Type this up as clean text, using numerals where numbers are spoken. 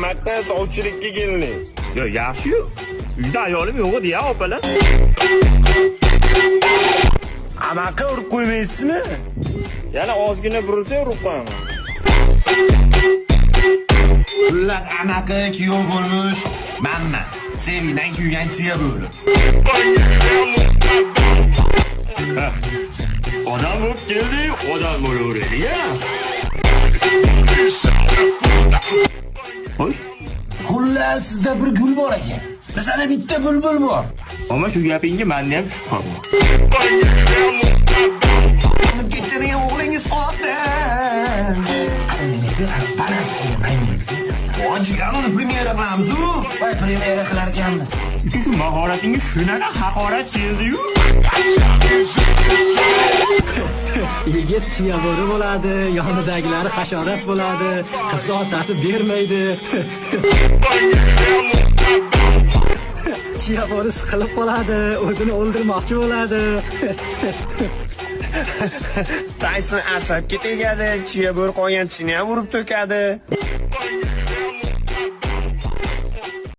Maktab sovchilikka kelding. Yo, yaxshi-yu. Uyda ayolim yo'q edi ya, opalar. Amaqa urib qo'ymaysizmi? Yana ozgina burilsa urib qo'yaman. Xullas anaqa kuyov bo'lmish manman. Sevgidan kuygan chiya bo'ri. Odam bo'lib keldik, odam bo'laveraylik, ya. Voy, Xullas sizda bir gul bor ekan. Bizda bitta bulbul bor. Ammo shu gapingga menda ham shubha bor. Kechani ham o'g'lingiz qotil. Jigar uni premyera qilamiz-u. Voy, premyera qilar ekanmiz. Uka, shu mahoratingga shunaqa haqorat keldi-yu. Yigit chiya bo'ri bo'ladi, yonidagilari hasharot bo'ladi, qizni otasi bermaydi. Chiya bo'ri siqilib qoladi, o'zini o'ldirmoqchi bo'ladi. Tayson asabga tegadi, chiya bo'ri qolgan tishini ham urib to'kadi.